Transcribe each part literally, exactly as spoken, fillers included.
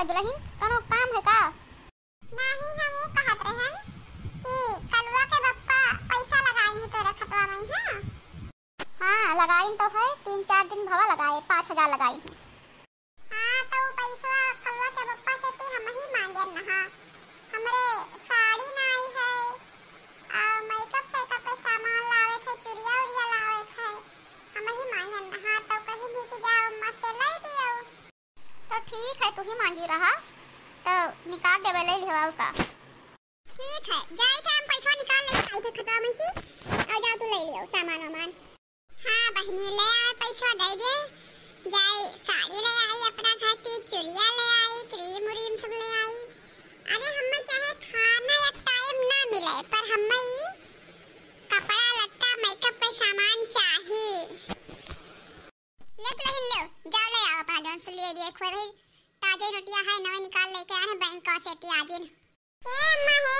दुलहिन, कउनो काम है का? नाहीं, हम ऊ कहत रहन कि कलुआ के बप्पा पैसा लगाइन ही तोरे खतवा मइहाँ। हाँ, लगाइन तो है, तीन चार दिन भवा लगाए, पाँच हजार लगाइन ही। हाँ, तो ऊ पैसवा कलुआ के बप्पा से ते हमहीं माँगेन ना। हमरे साड़ी नाहीं है, आ, makeup सेकअप के सामान लावे के, चुरिया उरिया लावे के, हमहीं माँगेन ना। तो कहिन ही कि जाओ अम्मा से लइ दियो। तो ठीक है, तुहीं माँगी रहा, तो निकाल देबे, लइ लिहो, अउर का। ठीक है, जाई थे हम पैसा निकाल लेई, आई थे खतवा में से, अउर जाओ तू लइ लिहो सामान वामान। हाँ बहिनी, ले आए पैसा दे दे, जाई साड़ी ले आई अपना खातिर, चुरिया ले आई, cream उरीम सब ले आई। अरे हमें चाहे खाना एक time ना मिले, पर हमें ई कपड़ा लत्ता makeup के सामान चाही। ले तो ले लो, जाओ ले आओ अपना जौन से ले लिए खोए भाई, ताजे नोटिया है, नवे निकाल लेके आए हैं बैंक का से ती आजिन। ए अम्मा हे,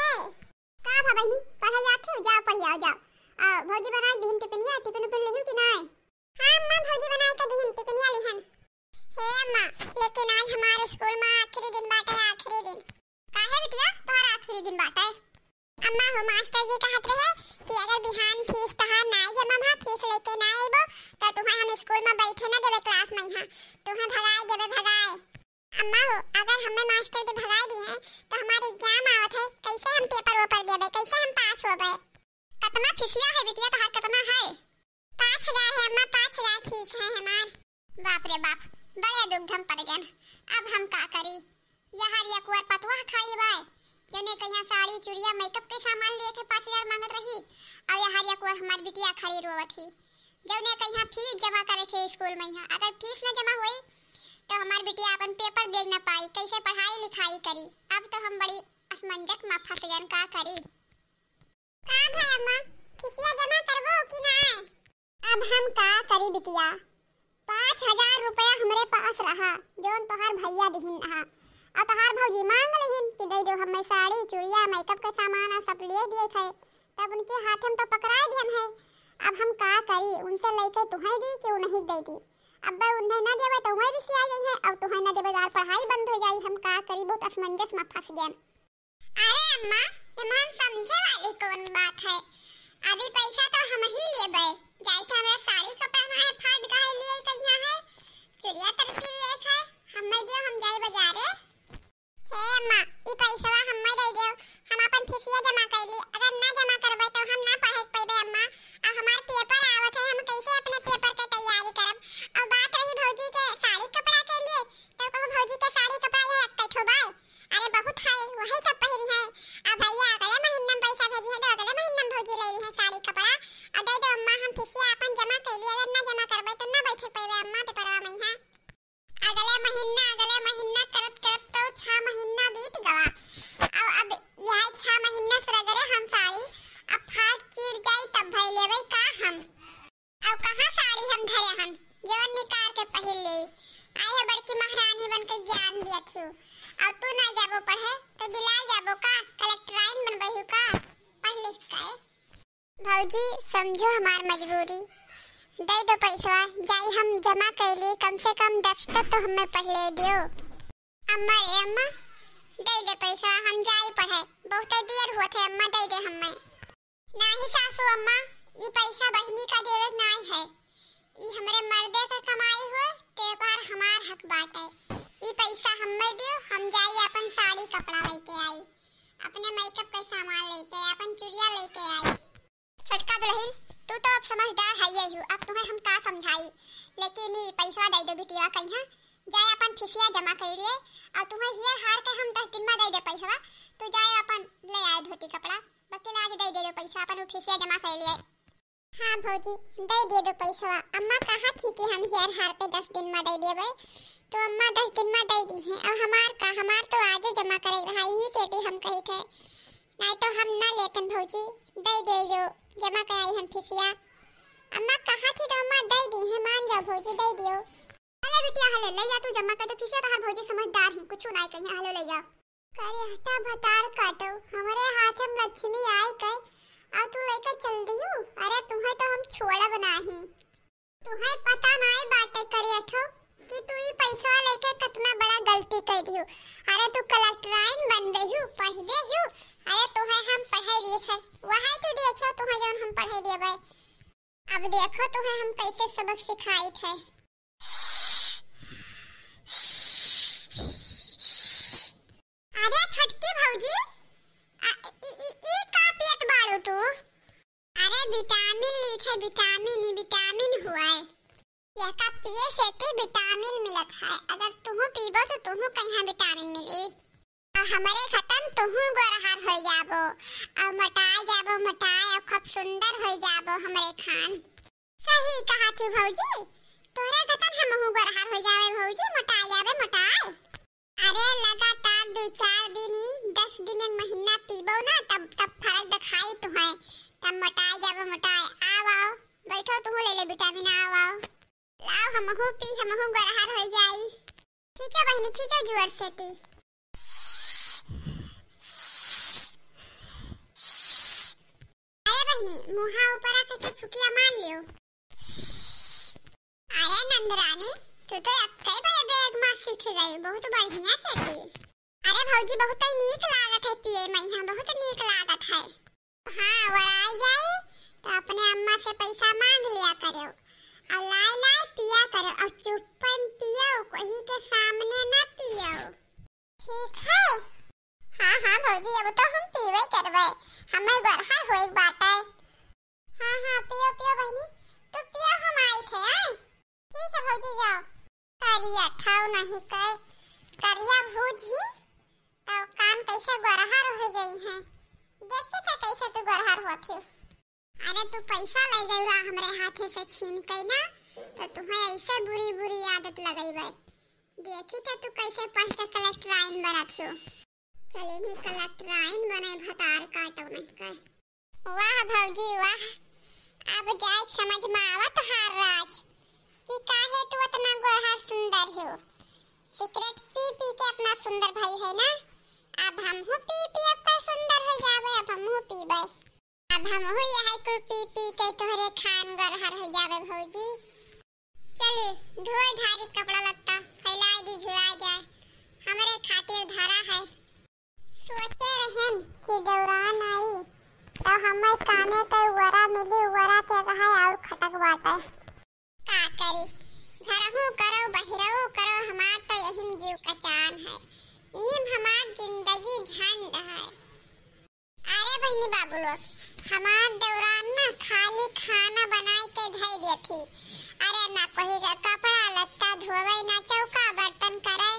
का भा बहिनी, पढ़े जात हो? जाओ पढ़ आओ, जाओ। आ, भौजी बनाए दिहिन टिफिनिया, टिफिन उफिन लेहू कि नाय? हाँ अम्मा, भौजी बनाए के दिहिन टिफिनिया लिहन। हे अम्मा, लेकिन आज हमारे स्कूल में आखिरी दिन बाटे, आखिरी दिन। काहे बिटिया, तोहरा आखिरी दिन बाटे? अम्मा हो, मास्टर जी कहत रहे कि अगर बिहान फीस तहार नाय जमा भा, फीस लेके ना अइबो, तो तुहें हम स्कूल में बैठे ना देबे क्लास में, यहाँ तुहें भगाए देबे, भगाए। अम्मा हो, अगर हमें मास्टर जी भगाए दिहे, तो हमार exam आवत है, कैसे हम पेपर वेपर देबे, कैसे हम पास होबे? कितना फीसिया है बिटिया तहार, कितना है? पाँच हजार है अम्मा, पाँच हजार फीस है हमार। बाप रे बाप, बड़े दुविधा में पड़ गए। अब हम का करी? यहर या कुंवर पतोह खाई बाय, जने कहिया साड़ी, चुरिया, makeup के सामान लिए के पाँच हजार मांगत रही, और यहर या कुंवर हमार बिटिया खड़ी रोवत ही, जउने कहिया फीस जमा करे के स्कूल में। यहाँ अगर फीस न जमा होई, तो हमार बिटिया अपन पेपर दे न पाई, कैसे पढ़ाई लिखाई करी? अब तो हम बड़ी असमंजस में फंस गए, का करी? का भा अम्मा, फीसिया जमा करबो कि नाय? अब हम का करी बिटिया, पाँच हजार रुपया हमरे पास रहा, जौन तोहार भैया दिहिन रहा, और तोहार भौजी मांग लिहिन कि दे दो हमें साड़ी, चुड़िया, makeup के सामान आ सब लिए दिए थे, तब उनके हाथ में तो पकड़ाए दियन है। अब हम का करी, उनसे लेके तुहें दी कि उन्हें दे दी? अब उन्हें ना देवे तो वहीं रिसिया गई है, अब तुहें ना देवे तो पढ़ाई बंद हो जाई। हम का करी, बहुत असमंजस में फंस गए। अरे अम्मा, एमहन समझे वाली कौन बात है? अभी पैसा तो हम ही लेबे। जाई के हमरा साड़ी कपड़ा माहे फाट गए लिए कहिया है, चुड़िया तरकी लिए है, हमें दियो, हम जाई बाजारे। हे अम्मा, ई पैसवा हमें दे दियो, हम अपन फीसिया जमा कर ली। अगर ना जमा करबे तो हम ना पढ़े पइबे अम्मा, और हमार पेपर आवत है, हम कैसे अपने पेपर के तैयारी करब? और बात रही भौजी के साड़ी कपड़ा के लिए, तो कहूँ भौजी के साड़ी कपड़ा ये अक्कैठो बाय। अरे बहुत है, वही सब पहिरी है। अब भैया अगले महीना में पैसा भेजी है, तो अगले महीना में भौजी ले ली है साड़ी कपड़ा। और दे दो अम्मा, हम फीसिया अपन जमा कर लिए, अगर ना जमा करबे तो ना बैठे पइबे अम्मा पेपरवा में यहाँ। अगले महीना, अगले महीना करत करत तो छह महीना बीत गवा। अब, अब यह छह महीना से रगड़े हम साड़ी, अब फाट चीर जाई तब भाई लेबे का हम। अब कहाँ साड़ी हम धरे हन, जवन निकार के पहिर ले। आए है बड़की महारानी बन के ज्ञान दियत हूँ। अब तू ना जाबो पढ़े, तो बिलाए जाबो का? कलेक्टराइन बनबे हूँ का? पढ़ लिख के। भौजी, समझो हमार मजबूरी, दे दो पैसवा, जाई हम जमा कर ली, कम से कम दस तो, तो हमें पढ़ ले दियो। अम्मा रे अम्मा, दे दे पैसा, हम जाई पढ़े, बहुते देर होत है अम्मा, दे दे हमें। नाही सासू अम्मा, ई पैसा बहिनी का देवे नाई है, ई हमरे मर्दे के कमाई हो, ते पर हमार हक बाटे। ई पैसा हमें दियो, हम जाई अपन साड़ी कपड़ा लेके आई, अपने makeup के सामान लेके, अपन चुड़िया लेके आई। छोटका दुलहिन, तू तो अब समझदार है ये हूँ, अब तुम्हें हम का समझाई, लेकिन ई पैसा दे दो बिटिया कहिया, जाए अपन फीसिया जमा कर लिए, और तुम्हें हियर हार के हम दस दिन में दे दे पैसवा, तू जाए अपन ले आए धोती कपड़ा, बकिल आज दे दे दो पैसा, अपन उ फीसिया जमा कर लिए। हाँ भौजी, दे दे दो पैसवा, अम्मा कहा थी कि हम हियर हार के दस दिन में दे देबे, तो अम्मा दस दिन में दे दी है, और हमार का, हमार तो आजे जमा करे रहा, यही चेती हम कही थे। नाहीं तो हम ना लेतन भौजी, दे दे जो, जमा कराई हम फीसिया। अम्मा कहा थी तो अम्मा दे दी है, मान जाओ भौजी, दे दियो। हले बिटिया हले, ले जा तू जमा कर दे फीसिया, तोहार भौजी समझदार ही, कुछ नाहीं कहिया, हले ले जा। करिहटा भतार काटो, हमरे हाथ में लक्ष्मी आई के, और तू लेके चल दियो। अरे तुम्हें तो हम छोड़ब नाही। तुहैं पता नाई बाटे करियठो कि तू ई पैसा लेके कितना बड़ा गलती दिहु। अरे तू कलेक्टराइन बनबे हु, पढ़बे हु। अरे तुहे हम पढ़ाई दिए थे, वही तू देखो तुहे जौन हम पढ़ाई देबे। अब देखो तुहे हम कैसे सबक सिखाई थे। अरे छोटकी भौजी, आ, ई, ई, ई का पियत बाड़ू तू? अरे विटामिन ली थे, विटामिन, ई विटामिन हुआ है। यहका पिए से ते विटामिन मिलत है। अगर तुहू पीबो तो तुहू कहिया विटामिन मिली। और हमरे खतन तुहू गोरहर हो जाबो, और मोटाए जाबो, मोटाए, और खूब सुंदर हो जाबो हमरे खान। सही कहा थी भौजी, तोरे खतन हमहू गोरहर हो जाबे भौजी, मोटाए जाबे, मोटाए। अरे लगातार दुई चार दिन ही, दस दिन एक महीना पीबो ना, तब, तब फर्क दिखाई तुहे, तब मोटाए जाबो, मोटाए। आओ, आओ, बैठो, तुहू ले ले विटामिन, आओ, आओ। लाओ, हमहू पी, हमहू गोरहर हो जाई। खींचो बहिनी, खींचो जुअर से पी। अरे बहिनी, मुहा ऊपर आके के फुकिया मार लियो। अरे नंदरानी, तू तो एक्के बड़े बैग में सीख गई, बहुत बढ़िया से पी। अरे भौजी, बहुत ही नीक लागत है पिए में, यहाँ बहुत नीक लागत है। हाँ, वराई जाई तो अपने अम्मा से पैसा मांग लिया करो, और लाए लाए पिया करो, और चुप्पन पियो, कोई के सामने ना पियो। ठीक है। हाँ, हाँ भौजी, अब तो हम पीबे करबे, हमें गोरहर होए के बाटे। हाँ, हाँ, पियो, पियो बहिनी, तू पियो, हम आई थे, आए। ठीक है भौजी, जाओ। करिया ठाव नहीं कहे, करिया भूजी, तो कान कैसे गोरहर हो जाई हैं। देखी थे कैसे तू गोरहर होत हो। अरे तू पैसा ले गई रहा हमरे हाथे से छीन के ना, तो तुम्हें ऐसे बुरी बुरी आदत लगई बे। देखी थे तू कैसे पढ़ के कलेक्टराइन बनत हो। चले नहीं कलेक्टराइन बने, भतार काटो नहीं कहे। वाह भौजी वाह, अब जाए समझ में आवत हार राज कि काहे तू इतना गोरहर सुंदर हो। सिगरेट पी पी के इतना सुंदर भई है ना, अब हमहू पी पी अब का सुंदर हो जावे, अब हमहू पीबे। अब हमहू यही कुल पी पी के तोहरे खान गोरहर हो जावे भौजी। चली, धोए ढारी कपड़ा लत्ता, फैलाए दी, झुलाए जाए। हमरे खातिर धरा है। सोचे रहन कि देवरान आई, तो हमर काने के वरा मिली, वरा के कहा और खटक बाटे। का करी, घरहू करो, बहिरऊ करो, हमार तो यही में जीव कचान है, यही में हमार जिंदगी झंड है। अरे बहिनी बाबू लोग, हमार देवरान ना खाली खाना बनाए के धई देथी। अरे ना कोई का कपड़ा लत्ता धोवे, ना चौका बर्तन करे,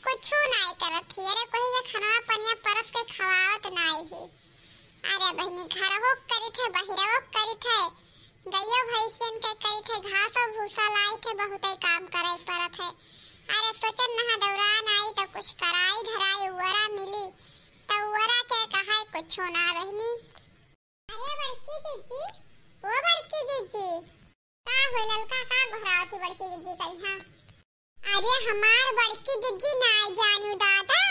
कुछू नाई करत थी। अरे कोई के खाना पनिया परस के खवावत नाई ही। अरे बहिनी घरवो करित है, बहिरवो करित है, गइयो भैंसियन के करित है, घासो भूसा लाइत है, बहुते काम करे पड़त है। अरे सोचन नहा दौरान आई तो कुछ कराई धराई उवरा मिली, तो उवरा के कहाई कुछो ना बहिनी। अरे बड़की जिज्जी, ओ बड़की जिज्जी, का होई ललका, का गोहरावत ही बड़की जिज्जी कइहाँ? अरे हमार बड़की जिज्जी नाई जानियो दादा।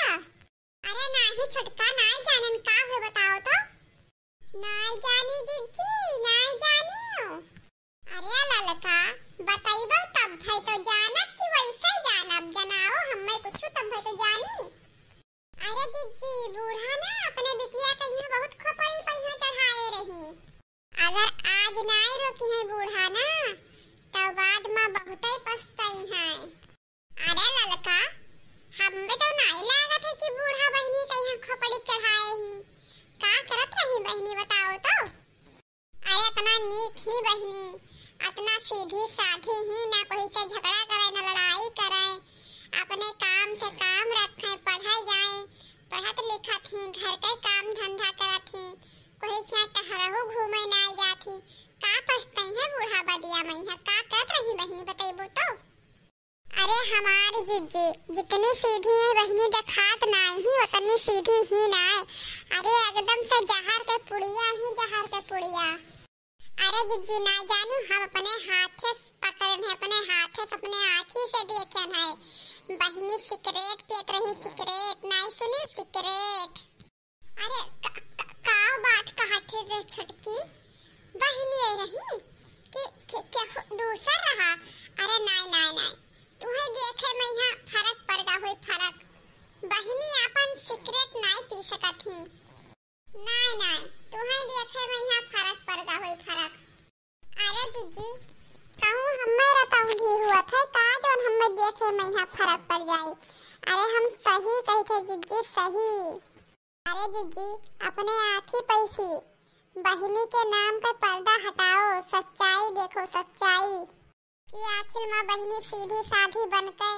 अरे नाही छोटका, नाई जानेन, का होई बताओ तो? नाई जानियो जिज्जी, नाई जानियो। अरे ललका, बतइबो तब भई तो जानब कि वैसे जानब, जनाओ हमें कुछ तब भई तो जानी। अरे जिज्जी, बूढ़ा ना अपने बिटिया के यहाँ बहुत खोपड़ी पहिया चढ़ाए रही। अगर आज नाई रोकी है बूढ़ा ना, तो बाद में बहुते पछताई है। अरे ललका, हमें तो नाई लागत है कि बूढ़ा बहिनी के यहाँ खोपड़ी चढ़ाए ही। का करत रही बहिनी बताओ तो? अरे इतना नीक ही बहिनी, इतना सीधी साधी ही, ना कोई से झगड़ा करे, ना लड़ाई करे, अपने काम से काम रखे, पढ़े जाए, पढ़त लिखत ही, घर के काम धंधा करत ही, कोई से टहरहु घूमे ना जात ही। का पछतइहे बूढ़ा बदिया मइहाँ, का करत रही बहिनी बतइबू तो? अरे हमार जिज्जी, जितनी सीधी है बहिनी देखात नाई ही, उतनी सीधी ही नाय। अरे एकदम से जहर के पुड़िया ही, जहर के पुड़िया। अरे जिज्जी ना जानी, हम अपने हाथे से पकड़न है, अपने हाथे से, अपने आँखी से देखन है। बहिनी सिगरेट पियत रही, सिगरेट, नाई सुनी सिगरेट। अरे का, का, का बात कहत है रे छोटकी? बहिनी आई रही कि, कि केहू दूसर रहा? अरे नाई, नाई, नाई, तुहे देखे मइहाँ फरक पड़ गा होई, फरक। से मइहाँ फरक पड़ जाई। अरे हम सही कही थे जिज्जी, सही। अरे जिज्जी, अपने आँखी पैसी बहिनी के नाम का पर्दा हटाओ, सच्चाई देखो, सच्चाई। कि आखिर माँ बहिनी सीधी साधी बन के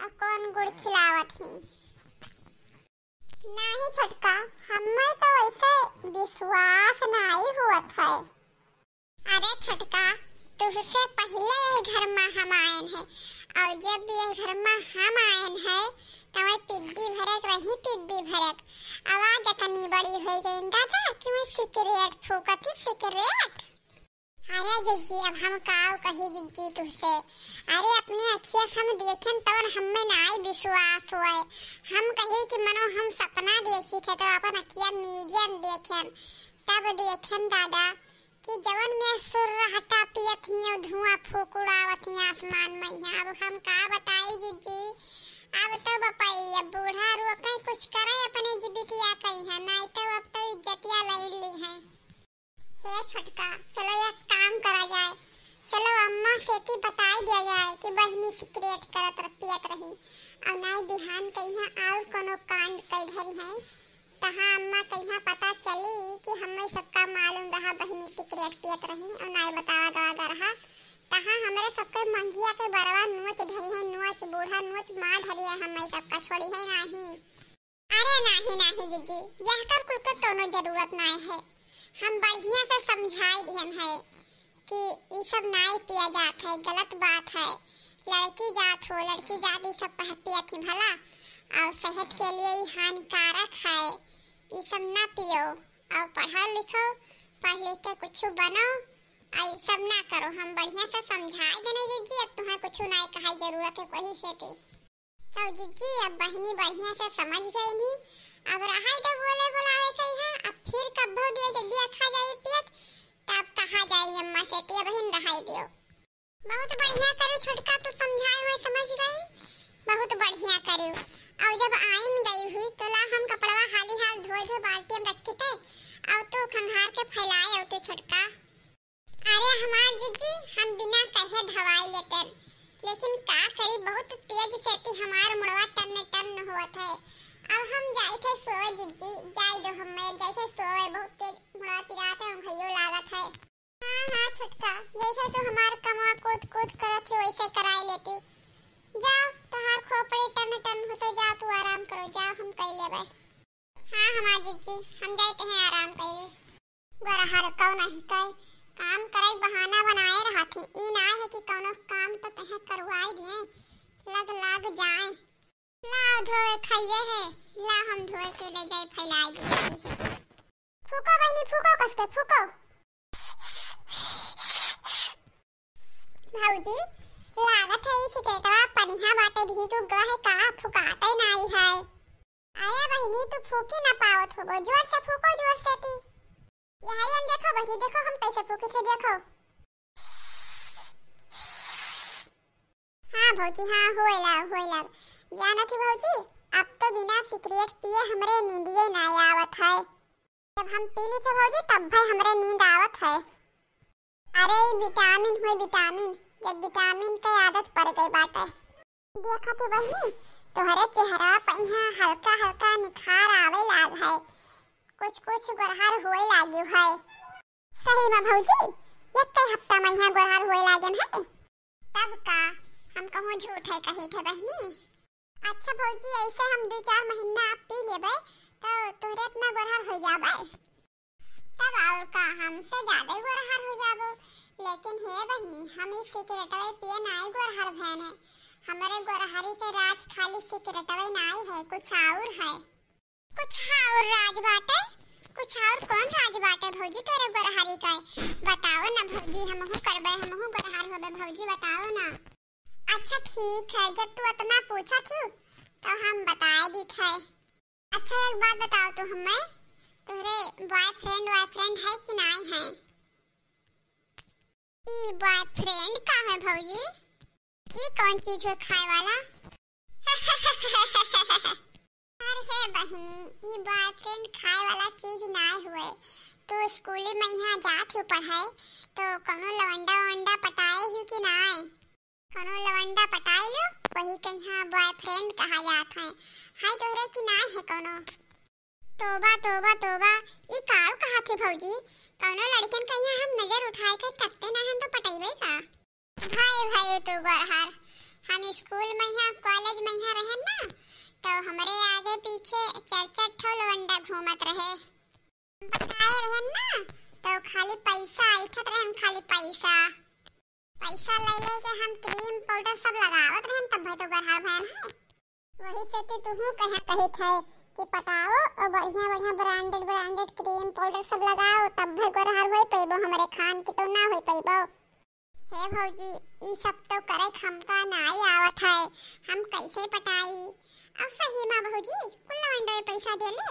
और कौन गुड़ खिलावत ही। नाही छोटका, हमें तो वैसे विश्वास नाही होत है। अरे छोटका, तुहसे पहले यही घर में हम आयन है और जब भी यही घर में हम आयन है तो वही पिद्दी भरक रही, पिद्दी भरक। आवाज इतनी बड़ी हो गई दादा कि वही सिगरेट फूकत ही, सिगरेट। अरे जिज्जी, अब हम काव कही जिज्जी तुहसे। अरे अपने अखिया से हम देखेन तवन हमें नाई विश्वास होए। हम कही कि मनो हम सपना देखी थे तो अपन अखिया मीजन देखेन, तब देखेन दादा कि जवन में सुर्रहटा पियत हियो, धुआं फूक उड़ावत हियो आसमान में। यहाँ अब हम का बताई जिज्जी, अब तो बपई, अब बूढ़ा रोके कुछ करे अपने जिबिटिया कही है, नाई तो अब तो इज्जतिया लई ली है। हे छोटका, चलो एक काम करा जाए, चलो अम्मा सेती बताई दिया जाए कि बहिनी सिगरेट करत र-, पियत रही, और नाई बिहान कहिया और कोनो कांड कई धरी है, तहाँ अम्मा कहिया पता चली कि हमें सबका मालूम रहा बहिनी सिगरेट पियत रही और नाई बतावा गवा ग रहा, तहाँ हमरे सबके मंगिया के बरवा नोच धरी है, नोच, बूढ़ा नोच मार धरी है, हमें सबका छोड़ी है नाही। अरे नाही, नाही जिज्जी, यहकर कुल के कौनो जरूरत नाय है। हम बढ़िया से समझाई दिहन है कि ई सब नाय पिया जात है, गलत बात है। लड़की जात हो, लड़की जात ई सब पह-, पियत ही भला, और सेहत के लिए ई हानिकारक है। ई सब ना पियो, और पढ़ो लिखो, पढ़ लिख के कुछ बनो, और ई सब ना करो। हम बढ़िया से समझाई देने जिज्जी, अब तुम्हें कुछ नाय कहे जरूरत है, वही से थी। तो जिज्जी, अब बहिनी बढ़िया से समझ गई नी। अब रहाई दो बोले बोलावे के यहाँ, अब फिर कब्बो दिए जब देखा जाई पियत, तब कहा जाई अम्मा से, "तिया बहिन रहाई दियो।" बहुत बढ़िया करी छोटका, तू समझाए हुए समझ गई, बहुत बढ़िया करी। और जब आइन गई हुई तो ला हम कपड़वा हाली हाल धोए धोए बाल्टी में रखी थे, और तू खंगार के फैलाए, और तू छोटका अरे हमार जिज्जी, हम बिना कहे धवाई लेतन, लेकिन का करी, बहुत तेज से ती हमार मुड़वा टन टन होत है। अब हम जाई थे सोए जिज्जी, जाई दो हमें, जाई थे सोए, बहुत तेज मुड़वा पिरात है, भइयो लागत है। हाँ, हाँ छोटका, जैसे तू हमार कमवा कूद कूद करत है, वैसे कराई लेती। जाओ, तोहार खोपड़ी टन टन हो तो जाओ, तू आराम करो, जाओ, हम कई लेबे। हाँ हमार जिज्जी, हम जाइत हैं आराम कइले। गोरहर कौ नहीं कई, काम करे बहाना बनाए रहत ही। ई ना है कि कौनो काम तो तहे करवाई दिए। लग लाग जाए। ला धोए खाइए है, ला हम धोए के ले जाए फैलाई दिए। फूको बहिनी, फूको कस के, फूको। भौजी, लागत है ई सिगरेटवा पनिहा बाटे, भीग उग है का, फुकाते नाई है। अरे बहिनी, तू फूकी ना पावत होबो, जोर से फूको, जोर से ती। यही हम देखो बहिनी, देखो हम कैसे फूकी थे, देखो। हाँ भौजी, हाँ, होए लाग, होए लाग। जानत ही भौजी, अब तो बिना सिगरेट पिए हमरे नींदिए ना आवत है। जब हम पी ली थे भौजी, तब भाई हमरे नींद आवत है। अरे, ई विटामिन होई, विटामिन। जब विटामिन के आदत पड़ गई बाटे। देखा तू बहिनी, तोहरे चेहरा पे यहाँ हल्का हल्का निखार आवे लाग है, कुछ कुछ गोरहर होए लागियो है। सही में भौजी, एक हफ्ता में यहाँ गोरहर होए लागन है। तब का, हम कहूँ झूठ है कही थे बहिनी। अच्छा भौजी, ऐसे हम दो चार महीना आप पी लेबे, तो तोहरे इतना गोरहर हो जाबे। तब और का, हमसे ज्यादा ही गोरहर हो जाबो। लेकिन हे बहिनी, हम इस सिगरेटवे पिए नाई गोरहर भैन है। हमारे गोरहरी के राज खाली सिगरेटवे नाई है, कुछ और है। कुछ और राज बाटे? कुछ और कौन राज बाटे भौजी तोरे गोरहरी का? बताओ ना भौजी, हमहू करबे, हमहू गोरहर होबे भौजी, बताओ ना। अच्छा ठीक है, जब तू इतना पूछत हूँ तो हम बताए दीत है। अच्छा एक बात बताओ तो हमें, तोहरे बॉयफ्रेंड वॉयफ्रेंड है कि नाई है? ई बॉयफ्रेंड का है भौजी? ई कौन चीज है खाए वाला? अरे बहिनी, ई बॉयफ्रेंड खाए वाला चीज नाय हुए। तू स्कूली में यहाँ जात हो पढ़ाए, तो कौनो लवंडा वंडा पटाए हो कि नाय? कोनो लवंडा पटाई लो, वही कहिया बॉयफ्रेंड कहा जात है। हाय तोहरे की नाय है कोनो। तोबा, तोबा, तोबा, ई काऊ कहा थे भौजी? कोनो लड़कन कहिया हम नजर उठाए के तकते ना हम तो पटैबे का? भाई, भाई, तू गोरहर, हम स्कूल में यहाँ, कॉलेज में यहाँ रहन ना, तो हमरे आगे पीछे चार चार ठो लवंडा घूमत रहे। बताए रहन ना, तो खाली पैसा ऐठत रहन, खाली पैसा। पैसा ले ले के हम क्रीम पाउडर सब लगावत रहन, तब भाई तो गोरहर भयन है। वही से ते तुहू कहा कहित है कि पटाओ और बढ़िया बढ़िया ब्रांडेड ब्रांडेड क्रीम पाउडर सब लगाओ, तब भाई गोरहर होई पैबो, हमरे खान की तो ना होई पैबो। हे भौजी, ई सब तो करे हमका नाई आवत है, हम कैसे पटाई? अब सही मा भौजी, कुल लवंडा पैसा दे ले।